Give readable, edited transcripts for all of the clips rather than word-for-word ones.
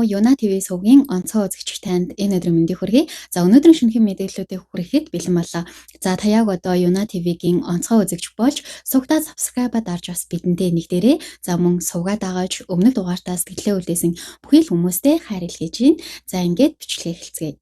уу? Юна ТV сувгийн онцгой үзэгч танд энэ өдрийн мэндийг хүргэе. За, өнөөдрийн шинэхэн мэдээллүүдийг хүргэхэд бэлэн боллоо. За, та яг одоо Юна ТV-гийн онцгой үзэгч болж сувгтаа subscribe-а дарж бас бидэнтэй нэгдээрэй. За, мөн сувгаа дагаж өмнөх дугаартаа сэтгэлээ үлдээсэн бүхий л хүмүүстээ хайр илгээж байна. За, ингээд бичлэгээ эхэлцгээе.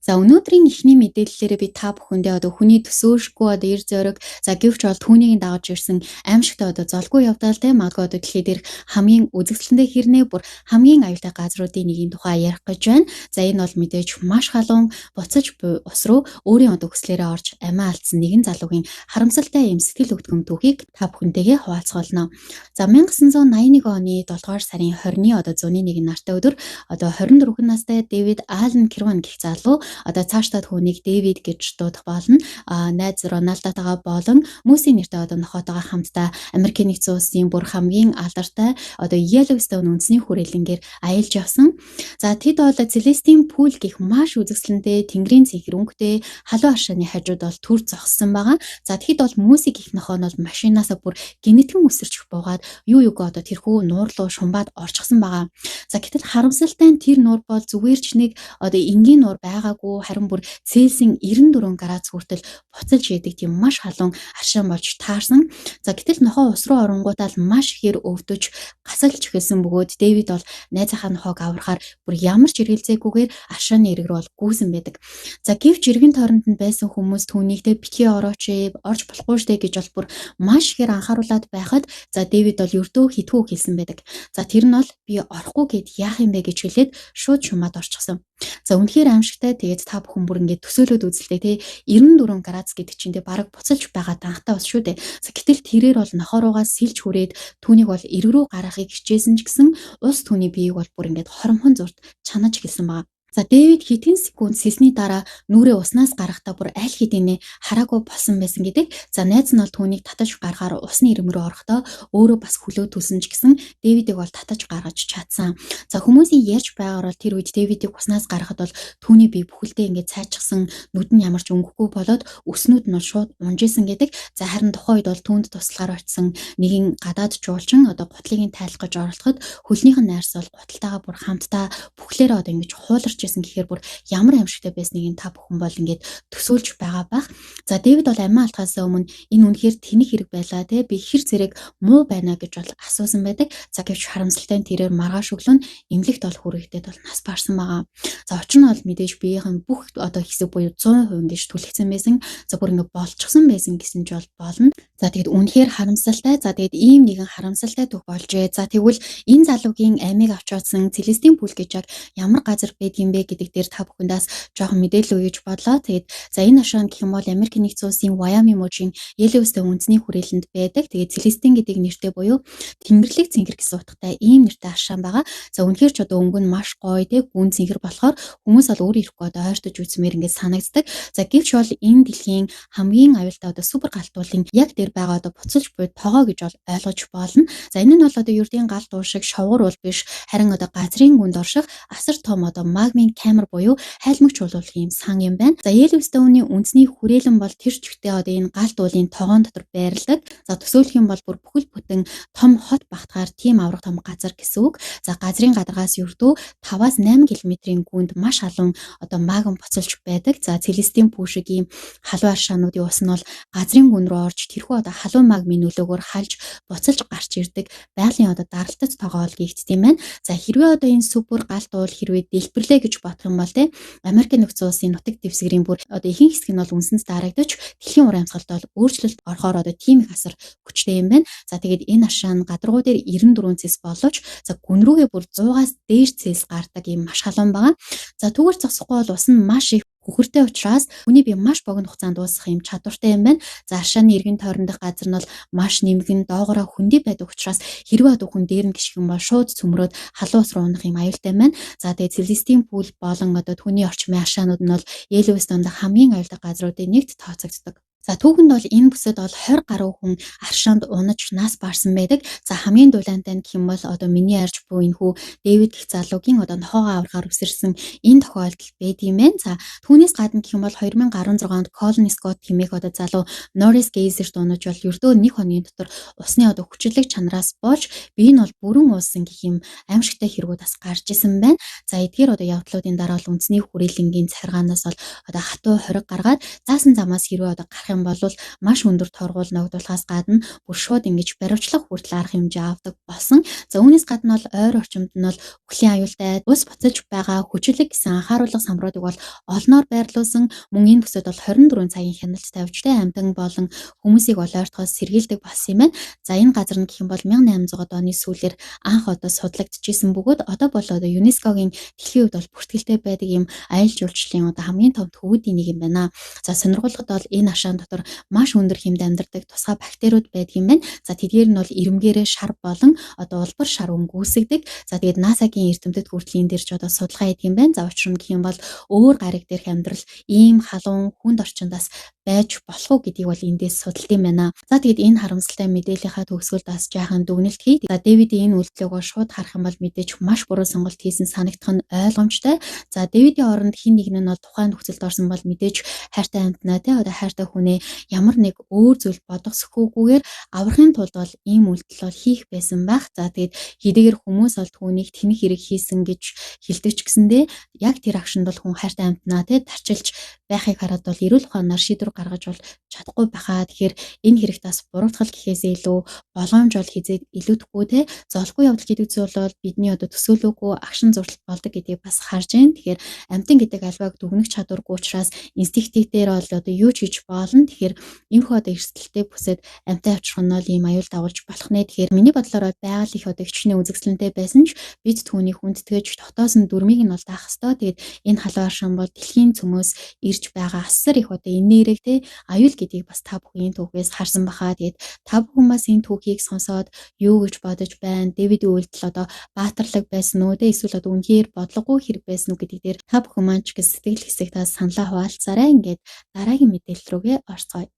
За, өнөөдрийн эхний мэдээллээрээ би та бүхэндээ одоо хүний төсөөлшгүй одоо эр зориг, за гэвч бол түүнийг дагаж ирсэн аимшигтай одоо золгүй явдал, те, магадгүй одоо дэлхий дээрх хамгийн үзэгсэлэнтэй хэрнээ бүр хамгийн аюултай газруудын нэгin тухай ярих гэж байна. За, энэ бол мэдээж маш халуун буцаж буй ус руу өөрийн одоо хүслээрээ орж амиа алдсан нэгэн залуугийн харамсалтай юм сэтгэл хөдлөм түүхийг та бүхэнтэйгээ хуваалцах болно. За, 1981 оны 7 дугаар сарын 20-ны одоо зуны нэгэн нартай өдөр одоо 24 настай Дэвид Аллен Керван гэх залуу, одоо цаашдаа түүнийг Дэвид гэж дуудах болно. А найз Роналдотойгоо болон Мөсийн нэртэй одоо нохоотойгоо хамтдаа Америкийн нэгдсэн улсын бүр хамгийн алдартай одоо Yellowstone үндэсний хүрээлэнгээр аялж явсан. За, тэд бол Celestine Pool гэх маш үзэсгэлэнтэй тэнгэрийн цэнхэр өнгөтэй халуун аршааны хажууд бол түр зогссон байгаа. За, тэгэхэд бол Мөси гэх нохоо нь бол машинаасаа бүр гинэтхэн өсөрч буугаад юу юуг одоо тэрхүү нуур руу шумбаад орчихсон байгаа. За, гэтэл харамсалтай нь тэр нуур бол зүгээр ч нэг одоо энгийн нуур байгаагүй, харин бүр Цельсийн 94 градус хүртэл буцалж яадаг тийм маш халуун аршаан болж таарсан. За, гэтэл нохоо ус руу оронгуутаа л маш ихээр өвдөж гасалж эхэлсэн бөгөөд Дэвид бол найзынхаа нохоог аврахаар бүр ямар ч эргэлзээгүйгээр аршааны эрэг рүү бол гүйсэн байдаг. За, гэвч эргэн тойронд нь байсан хүмүүс түүнийг те битгий орооч ээ, орж болохгүй штэ гэж бол бүр маш ихээр анхааруулад байхад, за Дэвид бол ердөө хитгүү хэлсэн байдаг. За, тэр нь бол би орохгүй гэд яах юм бэ гэж хэлээд шууд шумаад орчихсон. За, үнэхээр аимшигтай. Тэгээд та бүхэн бүр ингээд төсөөлөөд үзэлтэй те, 94 градус гэдэг чинь те бараг буцалж байгаа данхтай ус шүү дээ. За, гэтэл тэрээр бол нохоо руугаа сэлж хүрээд түүнийг бол эрг рүү гаргахыг хичээсэн ч гэсэн ус түүний биеийг бол бүр ингээд хоромхон зурт чанаж эхэлсэн байгаа. За, Дэвид хэдхэн секунд сэлсний дараа нүрээ уснаас гарахдаа бүр аль хэдийнэ хараагүй болсон байсан гэдэг. За, найз нь бол түүнийг татаж гарахаар усны ирэм рүү орохдоо өөрөө бас хөлөө төлсөн ч гэсэн Дэвидийг бол татаж гаргаж чадсан. За, хүмүүсийн ярьж байгаагаар бол тэр үед Дэвидийг уснаас гаргахад бол түүний бие бүхэлдээ ингээд цайчсан, нүд нь ямар ч өнгөгүй болоод өснүүд нь бол шууд унжсэн гэдэг. За, харин тухайн үед бол түүнд туслахаар очисон нэгэн гадаад жуулчин одоо гутлыг нь тайлах гэж оролдоход хөлнийх нь найрс бол гуталтайгаа бүр хамтдаа бүхлээрээ одоо ингэж хууларч байсан гэхээр бүр ямар аимшигтай байсныг нь та бүхэн бол ингээд төсөөлж байгаа бах. За, Дэвид бол амиа алдахаас өмнө энэ үнэхээр тэнэг хэрэг байлаа те, би хэр зэрэг муу байна гэж бол асуусан байдаг. За, гэвч харамсалтай нь тэрээр маргааш өглөө нь эмнэлэгт бол хүрэгдээд бол нас барсан байгаа. За, учир нь бол мэдээж биеийнх нь бүх одоо хэсэг буюу 100% ингэж түлхсэн байсан. За, бүр ингээд болчихсон байсан гэсэн ч бол болно. За, тэгэд үнэхээр харамсалтай. За, тэгэд ийм нэгэн харамсалтай түүх болжээ. За, тэгвэл энэ залуугийн амийг авч явсан Целестин Пүл гэж яг ямар газар байдгийм бэ гэдэг дээр та бүхэндээс жоохон мэдээлэл өгье гэж бодлоо. Тэгээд за энэ ашаан гэх юм бол Америк нэгдсэн улсын Wyoming мужийн Yellowstone үндэсний хүрээлэнд байдаг. Тэгээд Целестин гэдэг нэртэй буюу тэнгэрлэг цэнгэр гэсэн утгатай ийм нэртэй ашаан байгаа. За, үнэхээр ч одоо өнгө нь маш гоё те, гүн цэнгэр болохоор хүмүүс бол өөр ирэхгүй одоо ойртож үзмээр ингээд санагддаг. За, гэвч бол энэ дэлхийн хамгийн аюултай одоо супер галтуулын яг дээр байгаа одоо буцалж буй тогоо гэж бол ойлгож болно. За, энэ нь бол одоо ердийн гал дуу шиг шовгор бол биш, харин одоо газрын гүнд орших асар том одоо магмын камер буюу хайлмаг чуулуулах юм сан юм байна. За, Yellowstone-ы үндэсний хүрээлэн бол тэр чигтээ одоо энэ гал дуулын тогоон дотор байрладаг. За, төсөөлөх юм бол бүр бүхэл бүтэн том хот багтгаар тийм аврах том газар гэсэн үг. За, газрын гадаргаас ердөө 5-аас 8 км-ийн гүнд маш халуун одоо магма буцалж байдаг. За, Целестин пүү шиг ийм халуун аршаануудын ус нь бол газрын гүн рүү орж тэрхүү одоо халуун магмын нөлөөгөөр халж буцалж гарч ирдэг байгалийн одоо даралтад тогоол гэгддэг юм байна. За, хэрвээ одоо энэ супер гал дуул хэрвээ дэлбэрлээ гэж бодох юм бол те, Америкийн нэгдсэн улсын нутаг дэвсгэрийн бүр одоо ихэнх хэсэг нь бол үнсэнд дарагдаж дэлхийн уур амьсгалд бол өөрчлөлт орохоор одоо тийм их асар хүчтэй юм байна. За, тэгээд энэ ашаан гадаргуу дээр 94 цэс боловч за гүн рүүгээ бүр 100-аас дээш цэс гардаг ийм маш халуун байгаа. За, түүгээр зогсохгүй бол ус нь маш их хөхөртэй учраас хүний бие маш богино хугацаанд дуусгах юм чадвартай юм байна. За, аршааны эргэн тойрондох газар нь бол маш нэмгэн доогоороо хөндөй байдаг учраас хэрвээ одоо хүн дээр нь гიშгэн бол шууд цөмрөөд халуун ус руу унах юм аюултай юм байна. За, тэгээд Целестин пүүл болон одоо түүний орчмын аршаанууд нь бол Yellowstone дахь хамгийн аюултай газруудын нэгт тооцогддог. За түүхэнд бол энэ бүсэд бол 20 гаруй хүн аршаанд унаж нас барсан байдаг. За хамгийн дулаантай нь гэх юм бол одоо миний арж буй энэхүү Дэвид гэх залуугийн одоо нохоогоо аврахаар үсэрсэн энэ тохиолдол байдаг юм байна. За түүнээс гадна гэх юм бол 2016 онд Колин Скотт хэмээх одоо залуу Норрис Гейзерт унаж бол ердөө нэг хоногийн дотор усны одоо хүчлэг чанараас болж бие нь бол бүрэн уусан гэх юм аимшигтай хэрэгүүд бас гарч исэн байна. За эдгээр одоо явдлуудын дараа бол үндэсний хүрээлэнгийн захиргаанаас бол одоо хатуу хориг гаргаад заасан замаас хэрвээ одоо гарах юм бол маш өндөр торгуул ногдуулахаас гадна бүр шууд ингэж баривчлах хүртэл арга хэмжээ авдаг болсон. За үүнээс гадна бол ойр орчимд нь бол үхлийн аюултай ус буцаж байгаа хүчлэг гэсэн анхааруулга самруудыг бол олноор байрлуулсан. Мөн энэ бүсэд бол 24 цагийн хяналт тавьж амьтан болон хүмүүсийг бол ойртохоос сэргийлдэг болсон юм байна. За энэ газар нь гэх юм бол 1800 оны сүүлээр анх одоо судлагдчихсэн бөгөөд одоо бол одоо ЮНЕСКО-гийн дэлхийн хувьд бол бүртгэлтэй байдаг юм аялал жуулчлалын одоо хамгийн том төвүүдийн нэг юм байна. За сонирхолтой бол энэ ашаан дотор маш өндөр хэмд амьдардаг тусгай бактериуд байдаг юм байна. За тэдгээр нь бол ирмгээрээ шар болон одоо улбар шар өнгө үүсгдэг. За тэгээд НАСА-гийн эрдэмтэд хүртэл энэ дээр ч одоо судалгаа хийдэг юм байна. За учир нь гэх юм бол өөр гариг дээрх амьдрал ийм халуун хүнд орчиндаас байж болох уу гэдгийг бол эндээс судалт юм байна. За тэгээд энэ харамсалтай мэдээллийнхаа төгсгөлд бас жаахан дүгнэлт хий. За Дэвидийн энэ үйлдэлийг бол шууд харах юм бол мэдээж маш буруу сонголт хийсэн санагдах нь ойлгомжтой. За Дэвидийн оронд хэн нэг нь бол тухайн нөхцөлд орсон бол мэдээж хайртай амьтнаа те одоо хайртай хүнээ ямар нэг өөр зүйл бодох сөхүүгүйгээр аврахын тулд бол ийм үйлдэл бол хийх байсан байх. За тэгээд хэдийгээр хүмүүс бол түүнийг тэнэг хэрэг хийсэн гэж хэлдэг ч гэсэндээ яг тэр агшинд бол хүн хайртай амьтнаа те тарчилж байхыг хараад бол эрүүл ухаанаар шийдвэр гаргаж бол чадахгүй байхаа. Тэгэхээр энэ хэрэгт бас буруутгал гэхээс илүү боломж бол хизээд илүүдэхгүй те золгүй явдал гэдэг зүйл бол бидний одоо төсөөлөөгүй агшин зуртал болдог гэдгийг бас харж байна. Тэгэхээр амьтан гэдэг альвааг дүгнэх чадваргүй учраас инстинктээр бол одоо юу ч хийж болно. Тэгэхээр иймэрхүү одоо эрсдэлтэй бүсэд амьтан авчрах нь бол ийм аюул дагуулж болох нэ. Тэгэхээр миний бодлоор байгаль их одоо хичнээн үзэсгэлэнтэй байсан ч бид түүнийг хүндэтгэж дотоос нь дүрмийг нь бол даах ёстой. Тэгээд энэ халуун аршин бол дэлхийн цөмөөс ирж байгаа асар их одоо энерги те аюул гэдгийг бас та бүхэн түүхээс харсан баха. Тэгээд та бүхэн бас энэ түүхийг сонсоод юу гэж бодож байна? Дэвидийн үйлдэл одоо баатарлаг байсан уу те эсвэл одоо үнэхээр бодлогогүй хэрэг байсан уу гэдэг дээр та бүхэн маань ч гэсэн сэтгэл хэсэг та саналаа хуваалцаарай. Ингээд дараагийн мэдээлэл рүүгээ орцгоё.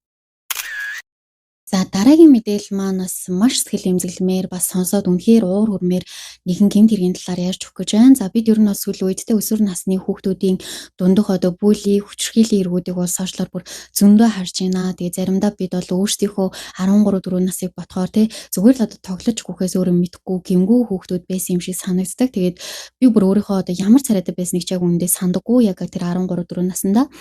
За дараагийн мэдээлэл маань бас маш сэтгэл эмзэглэмээр бас сонсоод үнэхээр уур хүрмээр нэгэн гэмт хэргийн талаар ярьж өгөх гэж байна. За бид ер нь бол сүүлийн үед те өсвөр насны хүүхдүүдийн дундах одоо бүлийн хүчирхийллийн эргүүдийг бол сошиалор бүр зөндөө харж байна. Тэгээ заримдаа бид бол өөрсдийнхөө 13 4 насыг бодохоор те зүгээр л одоо тоглож гүхээс өөрөө мэдхгүй гэмгүй хүүхдүүд байсан юм шиг санагддаг. Тэгээд би бүр өөрийнхөө одоо ямар царайтай байсныг ч яг үүндээ сандаггүй яг тэр 13 4 наснда.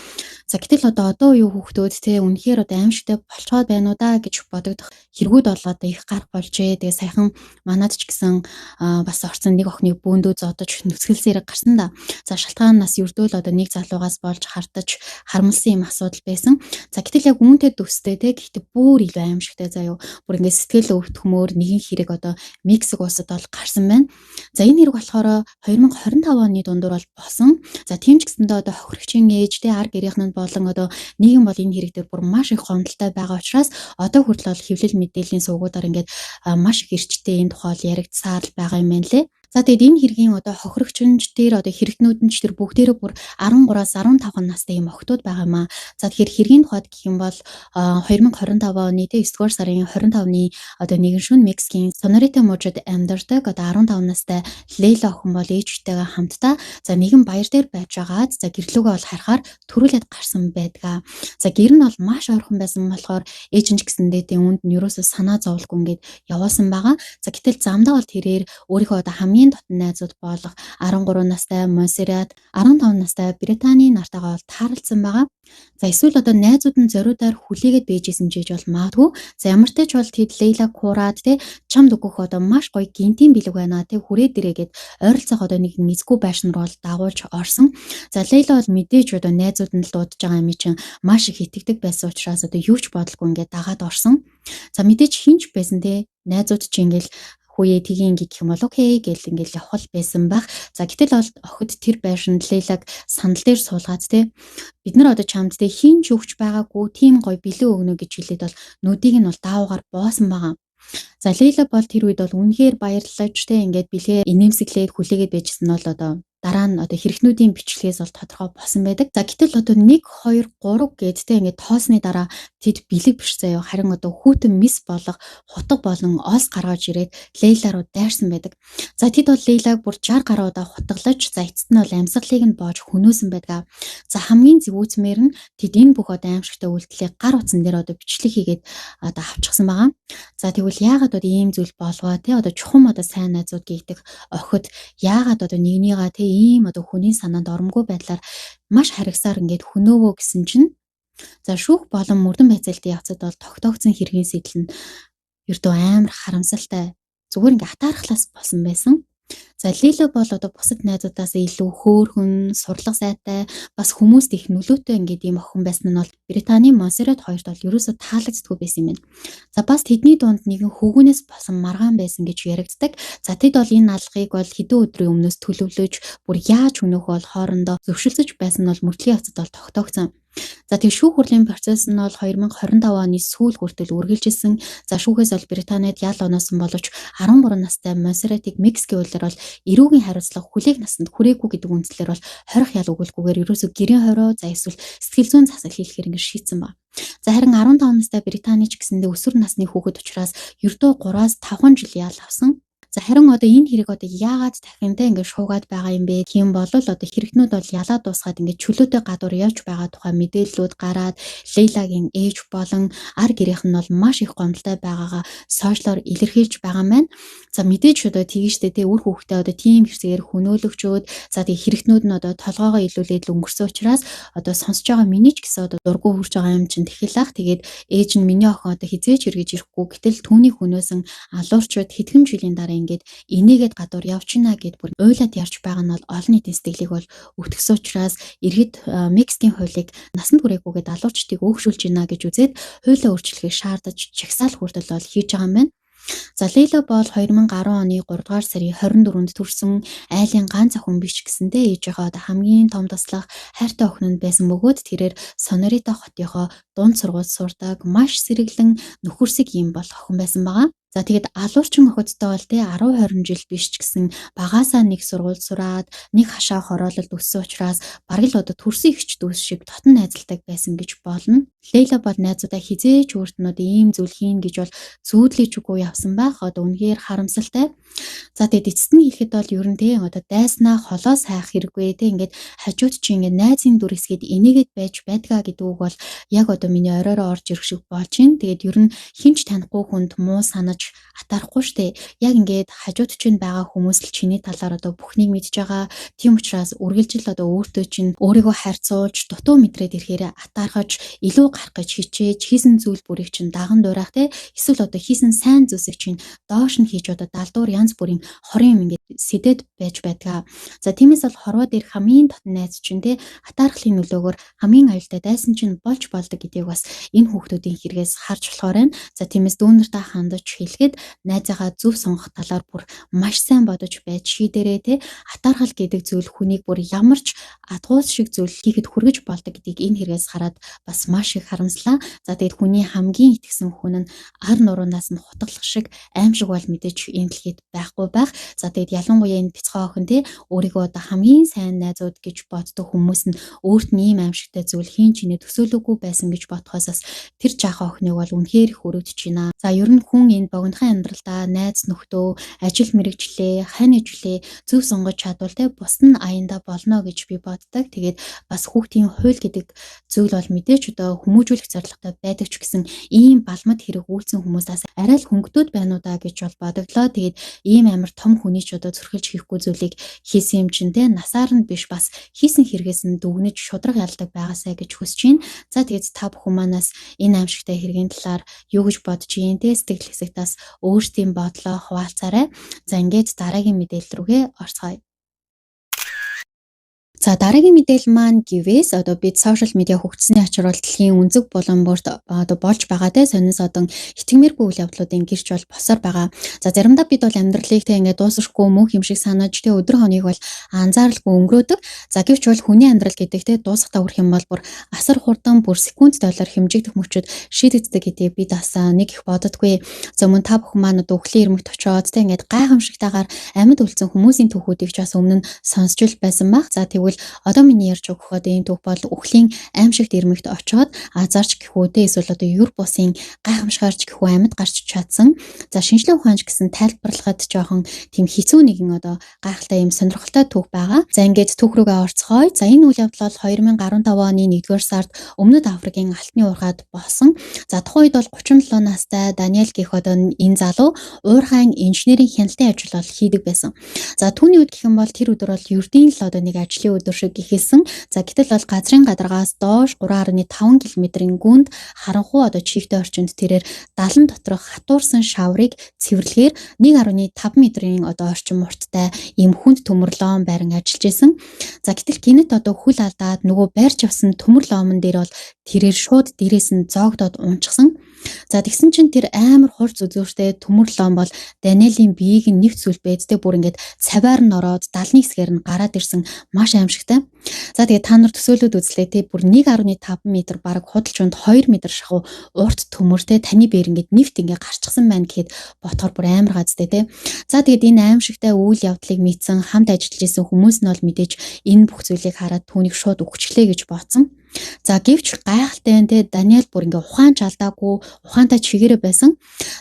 За гэтэл одоо үеийн хүүхдүүд те үнэхээр одоо аимшигтай болцоод байна уу да гэж бодогдох хэрэгүүд бол одоо их гарах болжээ. Тэгээ саяхан манад ч гэсэн бас орцсон нэг охиныг бөөндөө зодож нүцгэлсээр гарсан да. За шалтгаан нас ердөөл одоо нэг залуугаас болж хардаж харамлсан юм асуудал байсан. За гэтэл яг үүнтэй төстэй те гэхдээ бүр илүү аимшигтай заяо. Бүр ингээд сэтгэл өвтгмөр нэгэн хэрэг одоо Мексик улсад бол гарсан байна. За энэ хэрэг болохоор 2025 оны дундуур бол болсон. За тийм ч гэсэндээ одоо хохирогчийн ээж те ар гэрийнхэн болон одоо нийгэм бол энэ хэрэг дээр бүр маш их гомдолтой байгаа учраас одоо хүртэл бол хэвлэл мэдээллийн сувгуудаар ингээд маш их эрчтэй энэ тухай яригдсаар л байгаа юм байна лээ. За тэгээд энэ хэргийн одоо хохирогч дээр одоо хэрэгтнүүд нь ч тэр бүгдээрээ бүр 13-аас 15 настай юм охтууд байгаа юм аа. За тэгэхээр хэргийн тухайд гэх юм бол 2025 оны 9 дугаар сарын 25-ны одоо нэгэн шөнө Мексикийн Сонорито мужид амьдардаг одоо 15 настай Лейла охин бол ээжтэйгээ хамтдаа за нэгэн баяр дээр байж байгаад за гэрлүүгээ бол харахаар төрүүлээд гарсан байдгаа. За гэр нь бол маш ойрхон байсан болохоор ээж нь ч гэсэндээ тийм үүнд нь ерөөсөө санаа зовлгүй ингээд явуулсан байгаа. За гэтэл замдаа бол тэрээр өөрийнхөө одоо хамгийн дотн найзууд болох 13 настай Монсеррат, 15 настай Британий нартайгаа бол тааралдсан байгаа. За эсвэл одоо найзууд нь зориудаар хүлээгээд бийжсэн ч гэж бол магадгүй. За ямар ч бол тэд Лейла Курад те чамд өгөх одоо маш гоё гинтийн бэлэг байна те хүрээ дээрээ гэд ойролцоох одоо нэг эзгүй байшин руу бол дагуулж орсон. За Лейла бол мэдээж одоо найзууд нь л дуудаж байгаа юм чинь маш их итгэдэг байсан учраас одоо юу ч бодлогүй ингээд дагаад орсон. За мэдээж хинч байсан те найзууд чи ингээл хүүе тгийн гэх юм бол окей гэл ингээл явах л байсан байх. За гэтэл бол охид тэр байшинд Лейлаг сандал дээр суулгаад те бид нар одоо чамд те хин ч өгч байгаагүй тийм гоё бэлэн өгнө гэж хэлээд бол нүдийг нь бол даавуугаар боосон байгаа. За Лейла бол тэр үед бол үнэхээр баярлаж те ингээд бэлгээ инээмсэглээд хүлээгээд байжсэн нь бол одоо Дараа нь одоо хэрэгтнүүдийн бичлэгээс бол тодорхой болсон байдаг. За гэтэл одоо 1 2 3 гээд те ингээд тоосны дараа тэд бэлэг биш заяа, харин одоо хүйтэн мис болох хутга болон олс гаргаж ирээд Лейла руу дайрсан байдаг. За тэд бол Лейлаг бүр 60 гаруй удаа хутгалаж, за эцэст нь бол амьсгалыг нь боож хөнөөсөн байдаг. За хамгийн зэвүүцмээр нь тэд энэ бүх одоо аимшигтай үйлдэлийг гар утсан дээр одоо бичлэг хийгээд одоо авчихсан байгаа. За тэгвэл яагаад одоо ийм зүйл болвоо те, одоо чухам одоо сайн найзууд гийгдэх охид яагаад одоо нэгнийгаа те ийм одоо хүний санаанд оромгүй байдлаар маш харгасаар ингээд хөнөөвөө гэсэн чинь, за шүүх болон мөрдөн байцаалтын явцад бол тогтоогдсон хэргийн сэтэл нь ердөө амар харамсалтай, зүгээр ингээд атаархлаас болсон байсан. За Лейла бол одоо бусад найзуудаас илүү хөөрхөн, сурлага сайтай, бас хүмүүст их нөлөөтэй ингээд ийм охин байсан нь бол Британий Монсеррат хоёрт бол ерөөсөө таалагддаггүй байсан юм байна. За бас тэдний дунд нэгэн хөвгүүнээс болсон маргаан байсан гэж яригддаг. За тэд бол энэ алгыг бол хэдэн өдрийн өмнөөс төлөвлөж, бүр яаж хөнөөх бол хоорондоо зөвшөлдөж байсан нь бол мөрдлийн явцад бол тогтоогдсон. За тэг шүүх хурлын процесс нь бол 2025 оны сүүл хүртэл үргэлжилсэн. За шүүхээс бол Британид ял оноосон боловч 13 настай Монсерратыг Мексикийн хуулиар бол эрүүгийн хариуцлага хүлээх насанд хүрээгүй гэдэг үндслээр бол хорих ял өгүүлэхгүйгээр ерөөсөө гэрийн хорио, за эсвэл сэтгэл зүйн засал хийлгэхээр ингэ шийдсэн ба. За харин 15 настай Британич гэсэндээ өсвөр насны хүүхэд учраас ердөө 3-5 жил ял авсан. За харин одоо энэ хэрэг одоо яагаад дахин те ингээд шуугаад байгаа юм бэ гэх юм бол одоо хэрэгтнүүд бол ялаа дуусгаад ингээд чөлөөтэй гадуур явж байгаа тухай мэдээллүүд гараад Лейлагийн ээж болон ар гэрийнх нь бол маш их гомдолтой байгаагаа сошиалор илэрхийлж байгаа юм байна. За мэдээж одоо тэгэн штэ те, үр хүүхдээ одоо тийм хэрэгсээр хөнөөлөгчөөд, за тэг хэрэгтнүүд нь одоо толгоогоо илүүлээд л өнгөрсөн учраас одоо сонсож байгаа миний ч гэсэн одоо дургу хурж байгаа юм чинь тэхэл ах. Тэгээд ээж нь миний охин одоо хизээч эргэж ирэхгүй, гэтэл түүний хөнөөсөн алуурчууд хэдхэн жилийн дараа ингээд инээгээд гадуур явчихна гэд бүр уйлаад ярьж байгаа нь бол олон нийтийн сэтгэлийг бол өвтгсөн учраас иргэд Мексикийн хуулийг насанд хүрээгүйгээд алуурчдыг өөгшүүлж байна гэж үзээд хуулиа өөрчлөхийг шаардаж жагсаал хүртэл бол хийж байгаа юм байна. За Лейла бол 2010 оны 3 дугаар сарын 24-нд төрсэн, айлын ганц охин биш гэсэндээ ээжийнхээ одоо хамгийн том туслах хайртай охин нь байсан бөгөөд тэрээр Сонорита хотынхоо дунд сургуульд сурдаг маш сэргэлэн нөхөрсөг юм бол охин байсан байгаа. За тэгээд алуурчин охидтой бол те 10 20 жил биш ч гэсэн багаасаа нэг сургуульд сураад нэг хашаа хороололд өссөн учраас бараг л одоо төрсөн эгч дүүс шиг дотн найзалдаг байсан гэж болно. Лейла бол найзуудаа хизээч өөрт нь одоо ийм зүйл хийн гэж бол зүүдлэж үгүй явсан байх. Одоо үнэхээр харамсалтай. За тэгээд эцэст нь хэлэхэд бол ер нь те одоо дайснаа холоос хайх хэрэггүй те, ингээд хажууд чи ингээд найзын дүр эсгээд энийгэд байж байдгаа гэдэг үг бол яг одоо миний оройроо орж ирэх шиг болж байна. Тэгээд ер нь хинч танихгүй хүнд муу санаж атаарахгүй штэ. Яг ингээд хажууд чинь байгаа хүмүүс л чиний талаар одоо бүхнийг мэдж байгаа. Тийм учраас үргэлжил одоо өөртөө чинь өөрийгөө харьцуулж дутуу мэдрээд ирэхээр атаархаж илүү гарах гэж хичээж хийсэн зүйл бүрийг чинь даган дуурайх те, эсвэл одоо хийсэн сайн зүйлсийг чинь доош нь хийж одоо далдуур янз бүрийн хорын юм ингээд сэдэд байж байдгаа. За тиймээс бол хорвоо дээр хамгийн дотн найз чинь те атаархлын нөлөөгөөр хамгийн аюултай дайсан чинь болж болдог гэдгийг бас энэ хүүхдүүдийн хэрэгээс харж болохоор байна. За тиймээс дүүнэртээ хандаж хэлэхэд найзаагаа зөв сонгох талаар бүр маш сайн бодож байж шийдэрээ те. Атаархал гэдэг зүйл хүнийг бүр ямар ч адгуус шиг зүйл хийхэд хүргэж болдог гэдгийг энэ хэрэгээс хараад бас маш их харамслаа. За тэгээд хүний хамгийн итгэсэн хүн нь ар нуруунаас нь хутгалах шиг аимшиг бол мэдээж энэ дэлхийд байхгүй байх. За тэгээд ялангуяа энэ бяцхан охин те өөрийгөө одоо хамгийн сайн найзууд гэж боддог хүмүүс нь өөрт нь ийм аимшигтай зүйл хийн чинээ төсөөлөөгүй байсан гэж бодхоос бас тэр жаахан охиныг бол үнэхээр их өрөвдөж байна. За ер нь хүн энэ богинохон амьдралдаа найз нөхдөө, ажил мэргэжлээ, хань ижлээ зөв сонгож чадвал те бус нь аяндаа болно гэж би боддог. Тэгээд бас хүүхдийн хууль гэдэг зүйл бол мэдээж одоо хүмүүжүүлэх зорилготой байдаг ч гэсэн ийм балмад хэрэг үйлцэн хүмүүсээс арай л хөнгөдөөд байна уу да гэж бол бодогдлоо. Тэгээд ийм амар том хүний ч одоо зөрхилж хийхгүй зүйлийг хийсэн юм чинь те насаар нь биш бас хийсэн хэрэгээс нь дүгнэж шудраг ялдаг байгаасай гэж хүсэж байна. За тэгээд та бүхэн манаас энэ аимшигтай хэргийн талаар юу гэж бодож байна те сэтгэл хэсэгтээс өөрсдийн бодлоо хуваалцаарай. За ингээд дараагийн мэдээлэл рүүгээ орцгоё. За, дараагийн мэдээлэл маань гэвээс одоо бид social media хөгжсөний ачаар бол дэлхийн өнцөг булан бүрт одоо болж байгаа те сонин содон итгэмээргүй үйл явдлуудын гэрч бол босоор байгаа. За, заримдаа бид бол амьдралыг те ингээд дуусрахгүй мөнх юм шиг санаж те өдөр хоногийг бол анзааралгүй өнгөрөөдөг. За, гэвч бол хүний амьдрал гэдэг те дуусахтаа хүрэх юм бол бүр асар хурдан, бүр секунд доллар хэмжигдэх мөчөд шийдэгддэг гэдгийг бид бас нэг их боддоггүй. За, мөн та бүхэн маань одоо үхлийн ирмэгт очиод те ингээд гайхамшигтайгаар амьд үлдсэн хүмүүсийн түүхүүдийг ч бас өмнө нь сонсч л байсан байх. За, тэгвэл одоо миний ярьж өгөх одоо энэ түүх бол үхлийн аймшигт ирмэгт очиод азарч гэхүү те эсвэл одоо юр бусын гайхамшигаарч гэхүү амьд гарч чадсан. За, шинжлэх ухаанч гэсэн тайлбарлахад жоохон тийм хэцүү нэгэн одоо гайхалтай юм сонирхолтой түүх байгаа. За, ингээд түүх рүүгээ орцгоё. За, энэ үйл явдал бол 2015 оны 1-р сард Өмнөд Африкийн Алтны уурхайд болсон. За, тухайн үед бол 37 настай Даниэл гэх одоо энэ залуу уурхайн инженерийн хяналтын ажил бол хийдэг байсан. За, түүний үед гэх юм бол тэр өдөр бол ердийн л одоо нэг ажлын өдөр шиг эхэлсэн. За, гэтэл бол газрын гадаргаас доош 3.5 км-ийн гүнд харанхуй одоо чигтэй орчинд тэрээр далан доторх хатуурсан шаврыг цэвэрлэхээр 1.5 метрийн одоо орчим урттай ийм хүнд төмөр лоом байран ажиллаж исэн. За, гэтэл гинэт одоо хөл алдаад нөгөө байрч явсан төмөр лоомон дээр бол тэрээр шууд дээрээс нь зоогдоод унчихсан. За, тэгсэн чинь тэр амар хурц үзүүртэй төмөр лоом бол Даниэлийн биеийг нь нэвт сүлбээд те бүр ингээд цаваар нь ороод далны хэсгээр нь гараад ирсэн, маш аимшигтай. За, тэгээд та нар төсөөлөд үзлээ те, бүр 1.5 м, бараг худалч унд 2 м шахуу урт төмөр те таны биеэр ингээд нэвт ингээд гарчихсан байна гэхэд ботхоор бүр амар газтай те. За, тэгээд энэ аимшигтай үйл явдлыг мэдсэн хамт ажиллаж исэн хүмүүс нь бол мэдээж энэ бүх зүйлийг хараад түүнийг шууд үхчихлээ гэж бодсон. За, гэвч гайхалтай нь те Даниэл бүр ингээ ухаан ч алдаагүй, ухаантай чигээрээ байсан.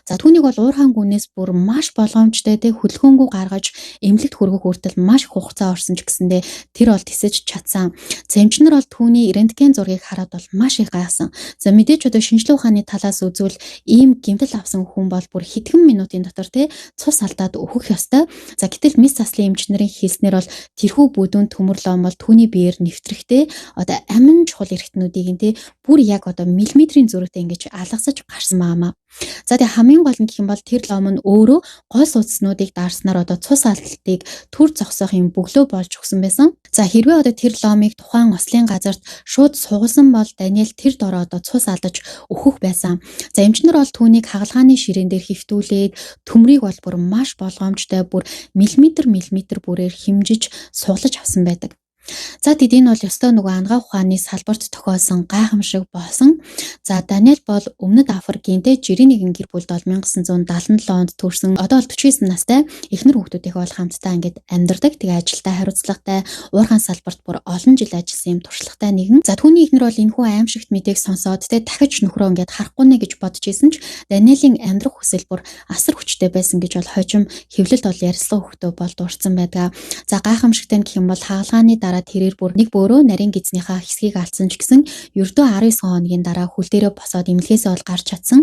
За, түүнийг бол уурхайн гүнээс бүр маш болгоомжтой те хөдөлгөөнгүй гаргаж эмнэлэгт хүргэх хүртэл маш их хугацаа орсон ч гэсэндээ тэр бол тэсэж чадсан. За, эмчнэр бол түүний рентген зургийг хараад бол маш их гайхсан. За, мэдээж одоо шинжлэх ухааны талаас үзвэл ийм гэмтэл авсан хүн бол бүр хэдхэн минутын дотор те цус алдаад өөхөх ёстой. За, гэтэл мэс заслын эмч нарын хэлснээр бол тэрхүү бүдүүн төмөр лоом бол түүний биеэр нэвтрэхдээ одоо амин чухал эрхтнүүдийг нь те бүр яг одоо миллиметрийн зөрүүтэй ингэж алгасаж гарсан маамаа. За, тэгээ хамгийн гол нь гэх юм бол тэр лом нь өөрөө гол судаснуудыг даарснаар одоо цус алдалтыг түр зогсоох юм бөглөө болж өгсөн байсан. За, хэрвээ одоо тэр ломыг тухайн ослын газарт шууд сугалсан бол Даниэл тэр дороо одоо цус алдаж өөхөх байсан. За, эмчнэр бол түүнийг хагалгааны ширээн дээр хэвтүүлээд төмрийг бол бүр маш болгоомжтой, бүр миллиметр миллиметр бүрээр хэмжиж суглаж авсан байдаг. За, тэгэд энэ бол ёстой нөгөө анагаах ухааны салбарт тохиолсон гайхамшиг болсон. За, Даниэл бол Өмнөд Африкийн те жирийн нэгэн гэр бүлд бол 1977 онд төрсэн. Одоо бол 49 настай, эхнэр хүүхдүүдийнхээ бол хамтдаа ингээд амьдардаг. Тэгээ ажилдаа хариуцлагатай, уурхайн салбарт бүр олон жил ажилласан юм туршлагатай нэгэн. За, түүний эхнэр бол энэхүү аимшигт мэдээг сонсоод те дахиж нөхрөө ингээд харахгүй нэ гэж бодож исэн ч Даниэлийн амьдрах хүсэл бүр асар хүчтэй байсан гэж бол хожим хэвлэлд бол ярилцлага өгөхдөө бол дурдсан байдаг. За, гайхамшигтай нь гэх юм бол хагалгааны дараа тэрээр бүр нэг бөөрөө нарийн гидснийхаа хэсгийг алдсан ч гэсэн ердөө 19 хоногийн дараа хөл дээрээ босоод эмнэлгээсээ бол гарч чадсан.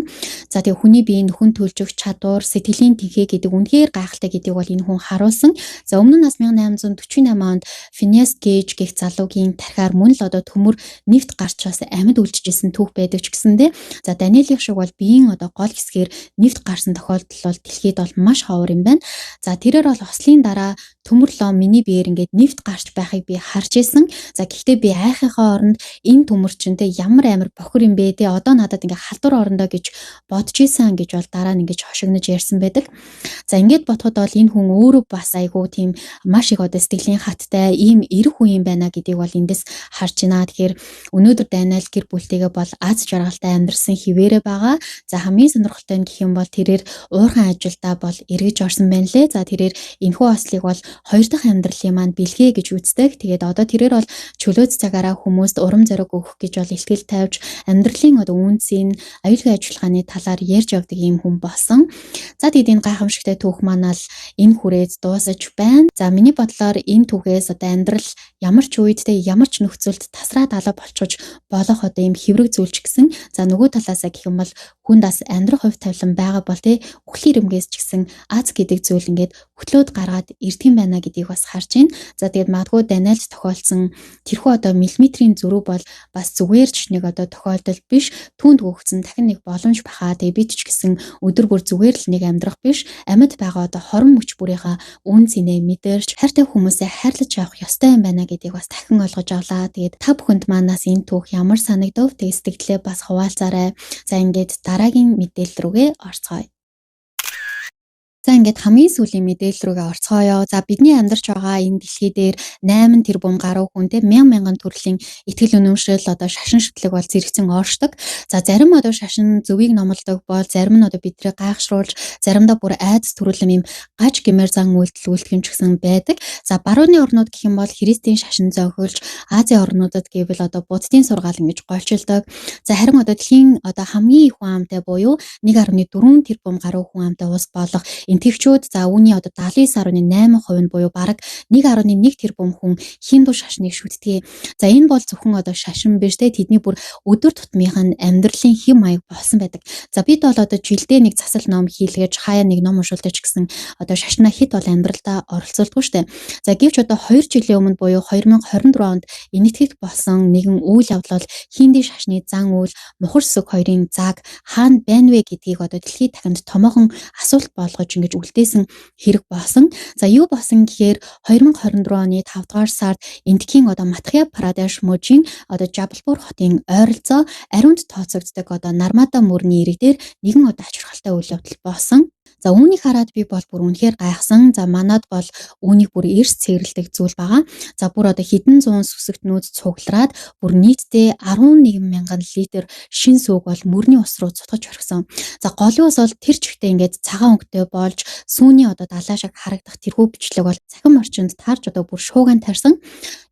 За, тэгээ хүний биеийн нөхөн төлжих чадвар, сэтгэлийн тэнхээ гэдэг үнэхээр гайхалтай гэдгийг бол энэ хүн харуулсан. За, өмнө нь бас 1848 онд Phineas Gage гэх залуугийн тархиар мөн л одоо төмөр нэвт гарч бас амьд үлдчихсэн түүх байдаг ч гэсэндээ за Даниэлийн шиг бол биеийн одоо гол хэсгээр нэвт гарсан тохиолдол бол дэлхийд бол маш ховор юм байна. За, тэрээр бол ослын дараа төмөр лом миний биеэр ингээд нэвт гарч байхыг би харж исэн. За, гэхдээ би айхынхаа оронд энэ төмөр чинь те ямар амар бохир юм бэ те, одоо надад ингээд халдвар орондоо гэж бодож исэн гэж бол дараа нь ингэж хошигнож ярьсан байдаг. За, ингээд бодоход бол энэ хүн өөрөө бас айгүй тийм маш их одоо сэтгэлийн хаттай ийм эрэх хүн юм байна гэдгийг бол эндээс харж байна. Тэгэхээр өнөөдөр Даниэл гэр бүлтэйгээ бол аз жаргалтай амьдарсан хിവэрэ байгаа. За, хамгийн сонирхолтой нь гэх юм бол тэрээр уурхайн ажилдаа бол эргэж орсон байна лээ. За, тэрээр энэхүү ослыг бол хоёр дахь амьдралын маань бэлгээ гэж үздэг. Тэгээд одоо тэрээр бол чөлөөт цагаараа хүмүүст урам зориг өгөх гэж бол ихтгэл тавьж амьдралын одоо үнцийг аюулгүй ажиллагааны талаар ярьж явдаг ийм хүн болсон. За, тэгээд энэ гайхамшигтай түүх маань л энэ хүрээд дуусаж байна. За, миний бодлоор энэ түүхээс одоо амьдрал ямар ч үед те ямар ч нөхцөлд тасраад алга болчихож болох одоо ийм хэврэг зүйл ч гэсэн за нөгөө талаасаа гэх юм бол хүнд бас амьдрах хувь тавилан байгаа бол те үхлийн ирмгээс ч гэсэн аз гэдэг зүйл ингээд хөтлөөд гаргаад ирдэг юм байна гэдгийг бас харж байна. За, тэгээд магадгүй Даниэл амьд тохиолдсон тэрхүү одоо миллиметрийн зөрүү бол бас зүгээр ч нэг одоо тохиолдол биш, түүнд өгөгдсөн дахин нэг боломж баха. Тэгээ бид ч гэсэн өдөр бүр зүгээр л нэг амьдрах биш, амьд байгаа одоо хорон мөч бүрийнхаа үн цэнээ мэдэрч хайртай хүмүүсээ хайрлаж явах ёстой юм байна гэдгийг бас дахин ойлгож авлаа. Тэгээд та бүхэнд манаас энэ түүх ямар санагдав? Тэгээд сэтгэлдээ бас хуваалцаарай. За ингээд дараагийн мэдээлэл рүүгээ орцгоё. За ингээд хамгийн сүүлийн мэдээлэл рүүгээ орцгоё. За бидний амьдарч байгаа энэ дэлхий дээр 8 тэрбум гаруй хүн те мянган мянган төрлийн итгэл үнэмшил одоо шашин шүтлэг бол зэрэгцэн оршдог. За зарим одоо шашин зөвийг номлодог бол зарим нь одоо биднийг гайхшруулж, заримдаа бүр айдас төрүүлэн юм гаж гэмээр зан үйлдэл үйлдэх юм ч гэсэн байдаг. За барууны орнууд гэх юм бол христийн шашин зохиолж, Азийн орнуудад гэвэл одоо буддын сургаал ингэж голчилдог. За харин одоо дэлхийн одоо хамгийн их хүн амтай буюу 1.4 тэрбум гаруй хүн амтай улс болох Энэтхэгчүүд за үүний одоо 79.8% нь буюу бараг 1.1 тэрбум хүн хинду шашныг шүтдэг. За энэ бол зөвхөн одоо шашин биш те, тэдний бүр өдөр тутмынх нь амьдралын хэв маяг болсон байдаг. За бид бол одоо жилдээ нэг засал ном хийлгэж, хаяа нэг ном уншуулдаг ч гэсэн одоо шашнаа хэд бол амьдралдаа оролцуулдаггүй штэ. За гэвч одоо 2 жилийн өмнө буюу 2024 онд Энэтхэгт болсон нэгэн үйл явдал бол хинди шашны зан үйл мухар сүг хоёрын заг хаана байна вэ гэдгийг одоо дэлхийд дахинд томоохон асуулт болгож ингэж үлдээсэн хэрэг болсон. За юу болсон гэхээр 2024 оны 5 дугаар сард Энэтхэгийн одоо Мадхья Прадеш мужийн одоо Жабалпур хотын ойролцоо ариунд тооцогддог одоо Нармада мөрний эрэг дээр нэгэн одоо ач холбогдолтой үйл явдал болсон. За үүнийг хараад би бол бүр үнэхээр гайхсан. За манад бол үүнийг бүр эрс цэвэрлэдэг зүйл байгаа. За бүр одоо хэдэн зуун сүсэгтнүүд цуглараад бүр нийтдээ 11 мянган литр шин сүүг бол мөрний ус руу цутгаж орхисон. За голын ус бол тэр чигтээ ингээд цагаан өнгөтэй болж сүүний одоо далай шиг харагдах тэрхүү бичлэг бол цахим орчинд таарч одоо бүр шууган тарьсан.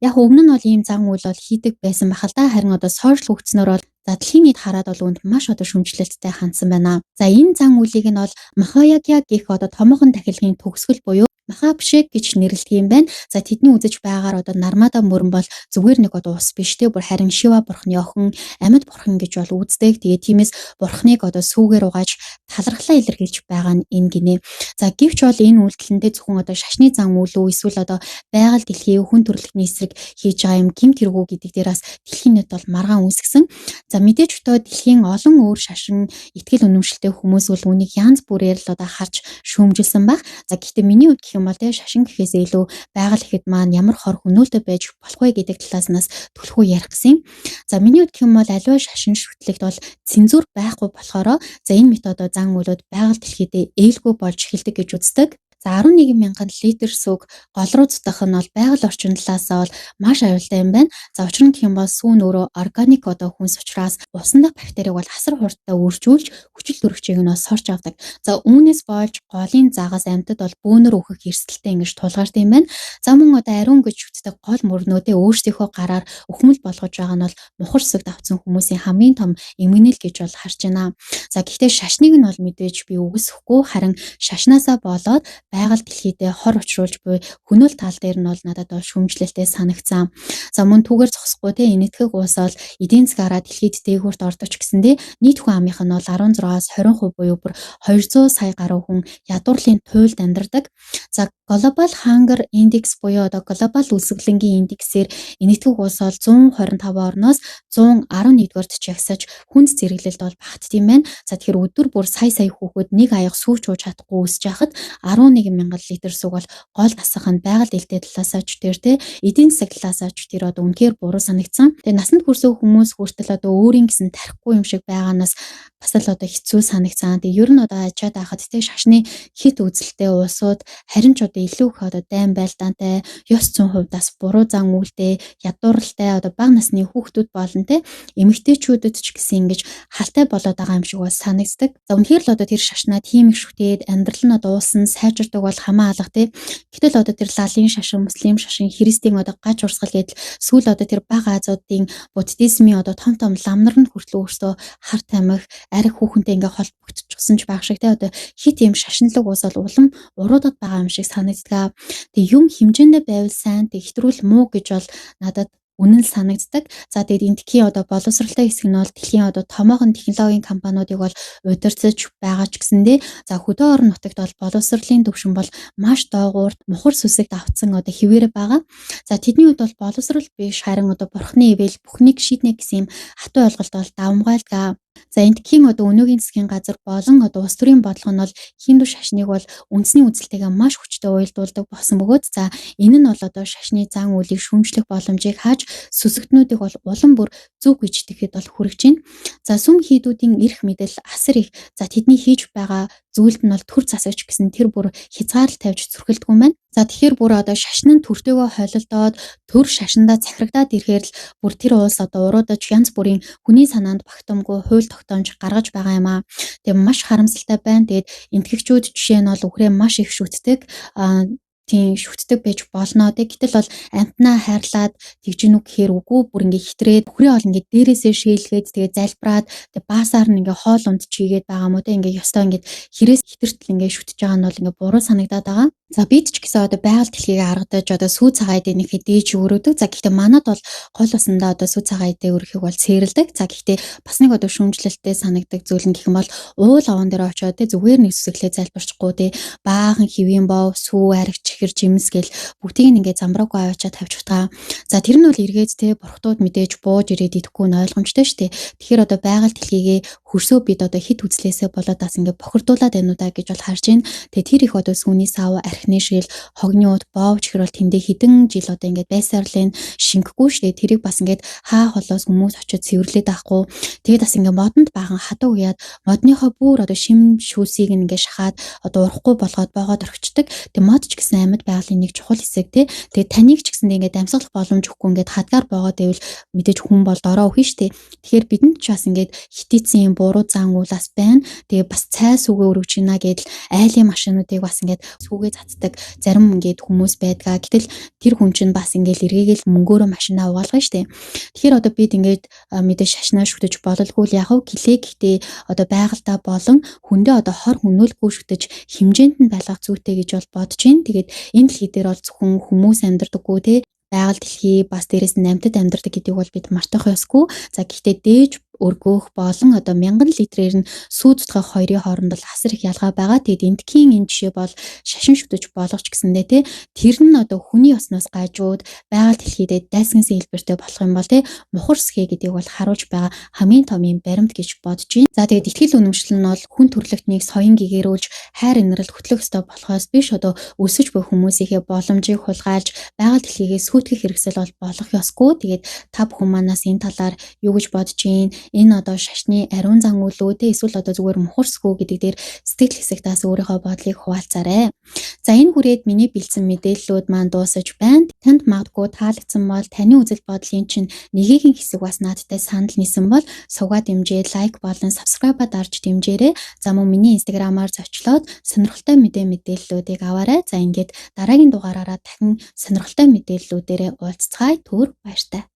Яг өмнө нь бол ийм зан үйл бол хийдэг байсан байх л да. Харин одоо сошиал хөгжснөөр бол за дэлхийн нийт хараад бол үүнд маш одоо шүүмжлэлттэй хандсан байна. За энэ зан үйлийг нь бол Махаягья гэх одоо томоохон тахилгын төгсгөл буюу Махабшек гэж нэрлэдэг юм байна. За тэдний үзэж байгаагаар одоо Нармада мөрөн бол зүгээр нэг одоо ус биш те, бүр харин Шива бурхны охин, амьд бурхан гэж бол үздэг. Тэгээ тиймээс бурхныг одоо сүүгээр угааж талархлаа илэрхийлж байгаа нь энэ гинэ. За гэвч бол энэ үйлдэлэндээ зөвхөн одоо шашны зан үйл үү эсвэл одоо байгаль дэлхийн хүн төрөлхтний эсрэг хийж байгаа юм гэмт хэрэг үү гэдэг дээр бас дэлхийн нийт бол маргаан үүсгэсэн. За мэдээж өтөө дэлхийн олон өөр шашин итгэл үнэмшилтэй хүмүүс бол үүнийг янз бүрээр л одоо харж шүүмжилсэн байх. За гэхдээ миний хувьд гэх юм бол те шашин гэхээс илүү байгаль ихэд маань ямар хор хөнөөлтөй байж болох вэ гэдэг талаас нас түлхүү ярих гэсэн юм. За миний хувьд гэх юм бол аливаа шашин шүтлэгт бол цензуур байхгүй болохоро за энэ методо зан үйлүүд байгаль дэлхийдээ ээлгүй болж эхэлдэг гэж үздэг. За 11 мянган литр сүг гол руу цутгах нь бол байгаль орчин талаасаа бол маш аюултай юм байна. За учир нь гэх юм бол сүү нь өөрөө органик одоо хүнс учраас усан дахь бактерийг бол асар хурдтай үржүүлж хүчил төрөгчийг нь бол сорж авдаг. За үүнээс болж голын загас амьтад бол бөөнөр өөхөх эрсдэлтэй ингэж тулгардаг юм байна. За мөн одоо ариун гэж шүтдэг гол мөрнүүдээ өөрсдийнхөө гараар үхмэл болгож байгаа нь бол мухар сүгд автсан хүмүүсийн хамгийн том эмгэнэл гэж бол харж байна. За гэхдээ шашныг нь бол мэдээж би үгүйсэхгүй, харин шашнаасаа болоод байгаль дэлхийдээ хор учруулж буй хөнөөл тал дээр нь бол надад бол шүүмжлэлтэй санагцсан. За мөн түүгээр зогсохгүй те Энэтхэг улс бол эдийн засгаараа дэлхийд дээгүүрт ордог ч гэсэндээ нийт хүн амынх нь бол 16-аас 20% буюу бүр 200 сая гаруй хүн ядуурлын туйлд амьдардаг. За Global Hunger Index буюу одоо глобал өлсгөлөнгийн индексээр Энэтхэг улс бол 125 орноос 111-р чагсаж хүнд зэрэглэлд бол багтд юм байна. За тэгэхээр өдөр бүр сая сая хүүхэд нэг аяга сүүч ууж чадахгүй өсөж байхад 11 мянган литр сүг бол гол дасах нь байгаль дэлтэй талаасаа ч тэр те эдийн засаг талаасаа ч тэр одоо үнэхээр буруу санагдсан. Тэгээ насанд хүрсэн хүмүүс хүртэл одоо өөрийн гэсэн тарихгүй юм шиг байгаанаас бас л одоо хэцүү санагцсан. Тэгээ ер нь одоо ачаад байхад те шашны хит үзэлтэй улсууд харин ч одоо илүү их одоо дайн байлдаантай, ёс зүйн хувьдаас буруу зан үйлтэй, ядууралтай одоо бага насны хүүхдүүд болон те эмэгтэйчүүдэд ч гэсэн ингэж халтай болоод байгаа юм шиг бол санагддаг. За үнэхээр л одоо тэр шашнаа тийм их шүтээд амьдрал нь одоо уулсан сайжирдаг бол хамаа алга те. Гэтэл одоо тэр лалын шашин, муслим шашин, христийн одоо гаж урсгал гэдэл сүүл одоо тэр бага Азиудын буддизмын одоо том том ламнар нь хүртэл өөрсдөө хар тамхи, арх хүүхэнтэй ингээ холбогдчихсон ч байх шиг те одоо хит юм шашинлаг ус бол улам уруудад байгаа юм шиг санагддаг. Тэг юм хэмжээндээ байвал сайн, тэг хэтрүүл муу гэж бол надад үнэн л санагддаг. За тэгээд энтхийн одоо боловсралтай хэсэг нь бол дэлхийн одоо томоохон технологийн компаниудыг бол удирдах байгаа ч гэсэндээ за хөдөө орон нутагт бол боловсролын түвшин бол маш доогуурт мухар сүсэгт автсан одоо хэвээр байгаа. За тэдний хувьд бол боловсрол биш, харин одоо бурхны ивэл бүхнийг шийднэ гэсэн юм хатуу ойлголт бол давамгайлдаг. За энтхийн одоо өнөөгийн засгийн газар болон одоо улс төрийн бодлого нь бол хиндүү шашныг бол үндэсний үзэлтэйгээ маш хүчтэй уялдуулдаг болсон бөгөөд за энэ нь бол одоо шашны зан үйлийг шүүмжлэх боломжийг хааж сүсэгтнүүдийг бол улам бүр зөв гэж итгэхэд бол хүрэж байна. За сүм хийдүүдийн эрх мэдэл асар их. За тэдний хийж байгаа зүйлд нь бол төр засагч гэсэн тэр бүр хязгаарлалт тавьж зүрхэлдэггүй юм байна. За тэгэхээр бүр одоо шашин нь төртөөгөө холилдоод төр шашиндаа захирагдаад ирэхээр л бүр тэр улс одоо уруудаж янз бүрийн хүний санаанд багтамгүй хууль тогтоомж гаргаж байгаа юм аа. Тэгээ маш харамсалтай байна. Тэгээд энтгэгчүүд жишээ нь бол үхрээ маш их шүтдэг. Тийм шүтдэг байж болно. Тэг гэтэл бол амтнаа хайрлаад тэгж гинүү гэхээр үгүй, бүр ингээ хитрээд үхрээ бол ингээ дээрээсээ шээлгээд тэгээ залбираад тэгээ баасаар нь ингээ хоол унд чигээд байгаа юм уу те, ингээ ёстой ингээ хэрээс хитэртэл ингээ шүтэж байгаа нь бол ингээ буруу санагдаад байгаа. За бид ч гэсэн одоо байгаль дэлхийг аргадаж одоо сүү цагаан эдээ нэхэд дээж өрөөдөг. За гэхдээ манад бол гол усандаа одоо сүү цагаан эдээ өрөхийг бол цээрэлдэг. За гэхдээ бас нэг одоо шүүмжлэлтэй санагдаг зүйл нь гэх юм бол уул овон дээр очиод те зүгээр нэг сүсэглээ залбирчихгүй те, баахан хэвийн бов, сүү, ариг, чихэр, жимс гэл бүгдийг нь ингээ замбраагүй аваачаа тавьчих та. За тэр нь бол эргээд те бурхтууд мэдээж бууж ирээд идэхгүй нь ойлгомжтой шүү дээ. Тэгэхээр одоо байгаль дэлхийгээ хөрсөө бид одоо хит үзлээсээ болоод бас ингээ бохирдуулаад байна уу да гэж бол харж байна. Тэгээ тэр их одоо сүүний сав, архины шил, хогны ууд, боов чихэр бол тэндээ хэдэн жил одоо ингээд байсаар л энэ шингэхгүй шүү дээ. Тэрийг бас ингээд хаа холоос хүмүүс очиод цэвэрлээд авахгүй. Тэгээд бас ингээд модонд баахан хадуу уяад модныхоо бүр одоо шим шүүсийг ингээд шахаад одоо урахгүй болгоод боогоод орхичдаг. Тэгээ мод ч гэсэн амьд байгалийн нэг чухал хэсэг тий. Тэгээд таныг ч гэсэн ингээд амьсгалах боломж өгөхгүй ингээд хадгаар боогоод байвал мэдээж хүн бол дороо өхөн шүү дээ. Тэгэхээр бидэнд ч бас ингээд хитийцэн юм буруу зан үйл бас байна. Тэгээ бас цай сүгэ өргөж гинэ гэдэл айлын машинуудыг бас ингээд сүгэ цацдаг зарим ингээд хүмүүс байдгаа. Гэтэл тэр хүн чинь бас ингээд эргээгээл мөнгөөрөө машинаа угаалгана штэ. Тэгэхээр одоо бид ингээд мэдээж шашнаа шүтэж бололгүй л яг гэлээ. Гэхдээ одоо байгальдаа болон хүндээ одоо хор хөнөөлгүй шүтэж хэмжээнд нь байлгах зүйтэй гэж бол бодож байна. Тэгээд энэ дэлхий дээр бол зөвхөн хүмүүс амьдардаггүй те, байгаль дэлхий бас дээрээс нь амьтад амьдардаг гэдгийг бол бид мартах ёсгүй. За гэхдээ дээж өргөөх болон одоо 1000 литрээр нь сүү цутгах хоёрын хооронд бол асар их ялгаа байгаа. Тэгээд энтхийн энэ жишээ бол шашин шүтэж болгоч гэсэндээ те, тэр нь одоо хүний осноос гажууд байгаль дэлхийдээ дайсагнасан хэлбэртэй болох юм бол те, мухар схэ гэдгийг бол харуулж байгаа хамгийн том юм баримт гэж бодож байна. За тэгээд итгэл үнэмшил нь бол хүн төрөлхтнийг соён гэгэрүүлж хайр инрэл хөтлөх ёстой болохоос биш одоо өсөж буй хүмүүсийнхээ боломжийг хулгайлж байгаль дэлхийгээ сүйтгэх хэрэгсэл бол болох ёсгүй. Тэгээд та бүхэн манаас энэ талаар юу гэж бодож байна? Энэ одоо шашны ариун зан үйл үү те, эсвэл одоо зүгээр мухарсгүй гэдэг дээр сэтгэл хэсэгтээс өөрийнхөө бодлыг хуваалцаарай. За энэ хүрээд миний бэлдсэн мэдээллүүд маань дуусаж байна. Танд магадгүй таалагдсан бол таны үзэл бодлын чинь нэгэн хэсэг бас надтай санал нийсэн бол сувгаа дэмжээ, лайк болон subscribe-а дарж дэмжээрэй. За мөн миний Instagram-аар зочлоод сонирхолтой мэдээллүүдийг аваарай. За ингээд дараагийн дугаараараа дахин сонирхолтой мэдээллүүдээрээ уулзцгаая. Түр баяртай.